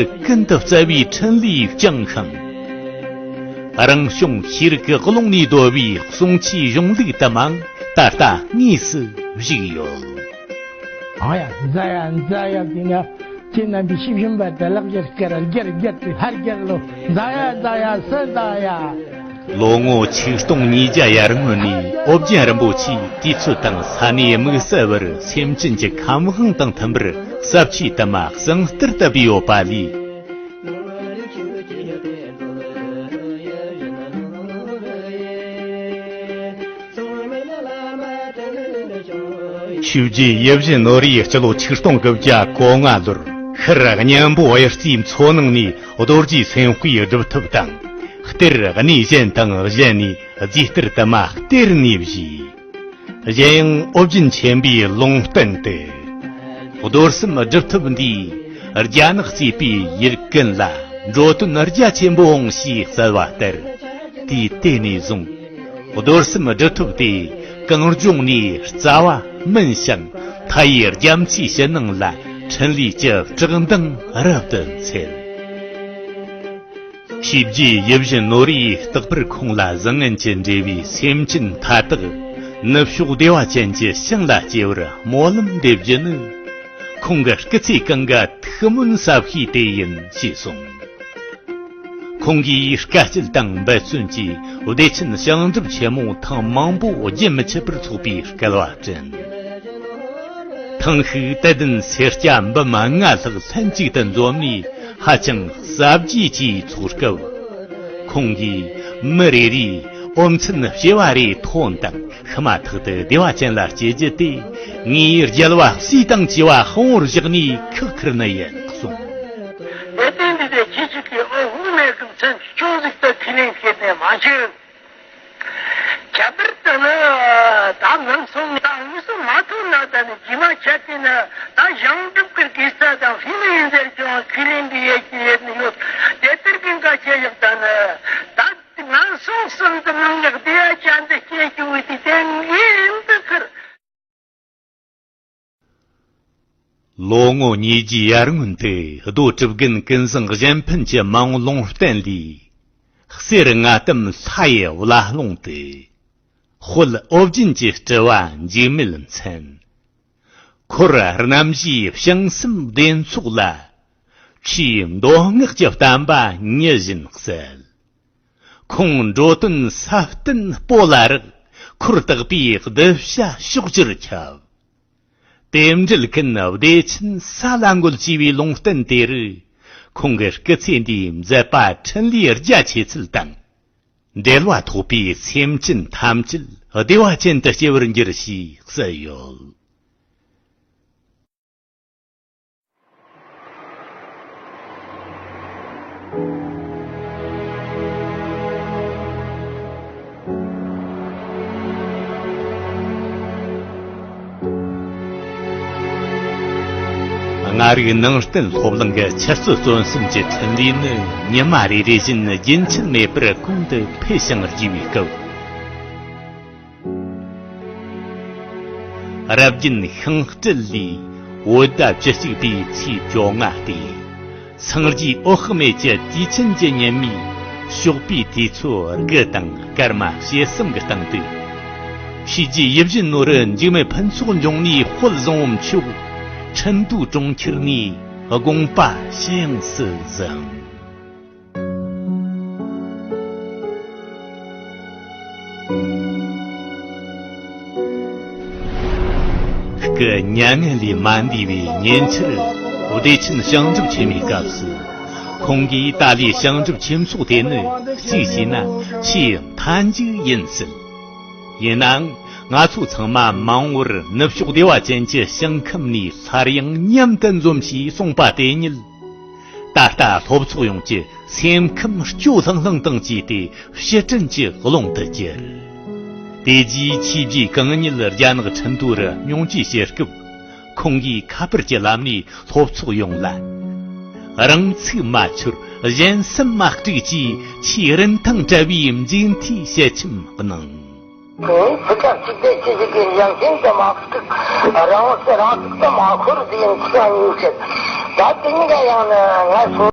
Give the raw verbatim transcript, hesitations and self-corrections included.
ཀུན་ཏུ་སྩལ་བའི་འཕྲིན་ལས་བསྐྱངས་ཤིང་། རང་བྱུང་ཤེས་རིག་གི་ཀློང་ནས་བརྡོལ་བའི་གསུང་ཆོས་གཞུང་ལུགས་དུ་མའང་ད་ལྟ་དངོས་སུ་བཞུགས་ཡོད། ཨ་ཡ་མཛའ་ཡ་མཛའ་ཡ་དེ་ནས་ཁྱེད་རྣམ་པའི་ཤེས་བཞིན་པ་དེ་ལག་བརྒྱར་བསྐྱར་བརྒྱར་བརྒྱར་ཏེ་ལྷར་བརྒྱར་ལོ། མཛའ་ཡ་མཛའ་ཡ་སུ་མཛའ་ཡ། ལོ་ངོ་ཆིག་སྟོང་ཉིས་བརྒྱ་ཡར་སྔོན་ནས་ཨོ་རྒྱན་རིན་པོ་ཆེའི་དུས་ཚོད་དང་ས་གནས་དམིགས་བསལ་བར་སེམས་ཅན་གྱི་ཁམས་དབང་དང་མཐུན་པར་ཟབ་ཆོས་དུ་མ་གསང་བསྟར་དུ་སྤེལ་ཡོད་པ་ལས། ཆོས་རྗེ་ཡིད་བཞིན་ནོར་བུས་སྤྱི་ལོ་ཆིག་སྟོང་དགུ་བརྒྱ་གོ་ལྔ་ལོར་ཤར་གཉན་པོ་གཡུ་རྩེའི་མཚོ་ནང་ནས་རྡོ་རྗེ་སེམས་དཔའི་སྒྲུབ་ཐབས་དང་། གཏེར་གནས་གཞན་དང་གཞན་ནས་རྫས་གཏེར་དུ་མ་གཏེར་ནས་བཞེས། གཞན་ཡང་ཨོ་རྒྱན་ཆེན་པོའི་ལུང་བསྟན་ཏེ། རྡོར་སེམས་སྒྲུབ་ཐབས་འདིས་རྒྱ་ནག་གཙོས་པའི་ཡུལ་ཀུན་ལ་འགྲོ་དོན་རྒྱ་ཆེན་པོའང་ཞེས་གསལ་བ་ལྟར། དུས་དེ་ནས་བཟུང་རྡོར་སེམས་སྒྲུབ་ཐབས་དེ་གངས་ལྗོངས་ནས་རྩ་བ་སྨིན་ཞིང་མཐའ་ཡས་རྒྱ་མཚོའི་ཕྱི་ནང་ལ་འཕྲིན་ལས་ཀྱི་བཀྲག་མདངས་རབ་ཏུ་འཚེར། ཆོས་རྗེ་ཡིད་བཞིན་ནོར་བུས་རྟག་པར་ཁོང་ལ་བཟང་ངན་གྱི་འབྲེལ་བའི་སེམས་ཅན་མཐའ་དག་ནུབ་ཕྱོགས་བདེ་བ་ཅན་གྱི་ཞིང་ལ་སྐྱེ་བར་སྨོན་ལམ་འདེབས་རྒྱུ་ནི། ཁོང་གི་སྐུ་ཚེ་གང་གི་ཐུགས་སྨོན་ཟབ་ཤོས་དེ་ཡིན་ཞེས་གསུངས། ཁོང་གིས་དཀའ་སྤྱད་དང་འབད་བརྩོན་གྱིས་བདེ་ཆེན་ཞིང་སྒྲུབ་ཆེན་མོ་ཐེངས་མང་པོ་རྒྱུན་མི་ཆད་པར་ཚོགས་པའི་སྐལ་བ་བསྐྲུན། ཐེངས་ཤིག་དད་ལྡན་སེར་སྐྱ་འབུམ་ལྔ་ལྷག་ལྷན་ཅིག་ཏུ་འཛོམས་ནས་ཧ་ཅང་ཟབ་རྒྱས་ཀྱིས་ཚོགས་སྐབས། ཁོང་གིས་མི་རེ་རེས་ཨོ་མཚན་སྐྱེ་བ་རེ་ཐོན་དང་ཤི་མ་ཐག་ཏུ་བདེ་བ་ཅན་ལ་སྐྱེ་རྒྱུ་དེ་ངའི་རྒྱལ་བ་སྲས་དང་བཅས་པ་དཔང་པོར་བཞག་ནས་ཁག་ཁུར་ནི་ཡིན་གསུངས། ལས་དོན་འདི་དེ་ཁྱེད་ཅག་གིས་ཨོ་ཧུ་མེད་གི་མཚན་ཅུང་ཟིག་ཏུ་ཁས་ལེན་བྱས་ནས་མ་བྱོས། ཁྱད་པར་དུ་ནི་ད་ངན་སོང་ད་དངོས་སུ་མ་ཐོན་ན་ད་ནི་རྗེས་མ་ཆ་དེ་ནི་ད་ཞིང་སྒྲུབ་ཀྱི་དགེ་རྩ་དང་ཧྥི་ལི་ཡིན་ཟེར་ཀྱང་ཁས་ལེན་གྱི་ཡོད་ཀྱི་ཡོད་ནི་ཡོད། དེ་ལྟར་གྱི་འགའ་ཆེ་ཡག་ད་ནི་ད་ངན་སོང་གསུམ་དུ་མང་ཉག་བདེ་བ་ཅན་དུ་སྐྱེ་རྒྱུ་བའི་དེ་དེ་ངའི་ཡིན་དུ་ཁུར། ལོ་ངོ་ཉིས་བརྒྱའི་ཡར་སྔོན་དུ་རྡོ་གྲུབ་རྒན་ཀུན་བཟང་གཞན་ཕན་གྱི་མ་འོངས་ལུང་བསྟན་ལས། གསེར་རྔ་ལྟམ་ལྷ་ཡི་བླ་སློང་དུ། དཔལ་ཨོ་རྒྱན་གྱི་སྤྲུལ་བ་འཇིགས་མེད་མཚན། འཁོར་རྣམ་བཞིའི་བྱང་སེམས་བདེ་ཚོགས་ལ། ཆོས་མདོ་སྔགས་ཀྱི་བསྟན་པ་ཉི་བཞིན་གསལ། ཁོང་འགྲོ་དོན་ས་སྟེང་སྤོ་ལ་རག། འཁོར་དག་པའི་གདུལ་བྱ་ཕྱོགས་བཅུར་ཁྱབ། དེ་འདྲ་ཀུན་བདེ་ཆེན་ས་ལ་འགོད་ཅེས་པའི་ལུང་བསྟན་དེ་རུ། ཁོང་གི་སྐུ་ཚེ་འདིའི་མཛད་པ་འཕྲིན་ལས་རྒྱ་ཆེ་ཚུལ་དང་། འབྲེལ་བ་ཐོགས་པའི་སེམས་ཅན་ཐམས་ཅད་བདེ་བ་ཅན་དུ་སྐྱེ་བར་འགྱུར་ཞེས་གསལ་ཡོད། མངའ་རིས་ནང་བསྟན་སློབ་གླིང་གི་ཆུ་རྩལ་བརྩོན་སེམས་ཀྱི་འཕྲིན་ལས་ནི་ཉི་མ་རེ་རེ་བཞིན་རྒྱུན་ཆད་མེད་པར་གོང་དུ་འཕེལ་ཞིང་རྒྱས་པའི་སྐབས། རབ་རྒྱན་ཤིང་སྤྲེལ་ལས་བོད་ཟླ་བཅུ་གཅིག་པའི་ཚེས་བཅོ་ལྔ་སྟེ། སངས་རྒྱས་འོད་དཔག་མེད་ཀྱི་དུས་ཆེན་གྱི་ཉིན་མོའི་ཞོགས་པའི་དུས་ཚོད་དགུ་དང་སྐར་མ་ཞེ་གསུམ་གྱི་སྟེང་དུ། ཆོས་རྗེ་ཡིད་བཞིན་ནོར་བུ་འཇིགས་མེད་ཕུན་ཚོགས་འབྱུང་གནས་དཔལ་བཟང་པོ་མཆོག་ཁྲིན་ཏུའུ་གྲོང་ཁྱེར་ནས་དགོངས་པ་ཞུ་ཡང་སྲིད་ཟིན། སྐུ་མྱ་ངན་ལས་མ་འདས་པའི་ཉིན་ཆར་བདེ་ཆེན་ཞིང་སྒྲུབ་ཆེན་མོའི་སྐབས་སུ། ཁོང་གིས་ཏཱ་ལའི་ཞིང་སྒྲུབ་ཆོས་ཚོགས་དེ་ནི་གཅིག་བྱས་ན་ཆེས་མཐའ་མཇུག་ཡིན་སྲིད། ཡིན་ནའང་ང་ཚོ་ཚང་མ་མ་འོངས་པར་ནུབ་ཕྱོགས་བདེ་བ་ཅན་གྱི་ཞིང་ཁམས་ནས་སླར་ཡང་མཉམ་དུ་འཛོམས་ཞེས་གསུངས་པ་དེ་ཉིད། ད་ལྟ་སློབ་ཚོགས་ཡོངས་ཀྱི་སེམས་ཁམས་སྐྱོ་ལྷང་ལྷང་དང་བཅས་ཏེ་ཕྱིར་དྲན་གྱི་ཀློང་དུ་གྱུར། དེ་རྗེས་ཆོས་རྗེ་གང་ཉིད་རྒྱ་ནག་ཁྲིན་ཏུའུ་རུ་སྙུང་བརྒྱུད་བྱེད་སྐབས། ཁོང་གིས་ཁ་པར་གྱི་ལམ་ནས་སློབ་ཚོགས་ཡོངས་ལ། རང་ཚུགས་མ་འཆོར་གཞན་སེམས་མ་དཀྲུགས་ཀྱིས་ཆེས་རིན་ཐང་བྲལ་བའི་མཇུག་མཐའི་ཞལ་ཆེམས་གནང་། ངས་ཕི་ཁ་གཅིག་དེ་ཅི་ཞིག་གི་ཡང་ཤིན་ཏུ་མ་ཁུག་རང་བ་རང་ཚུགས་དུ་མ་འཁོར་ཟིན་ཁ་ཉིན་ཤེས། ད་དེ་གཉིས་ཀ་ཡང་ནི་ང་སོ།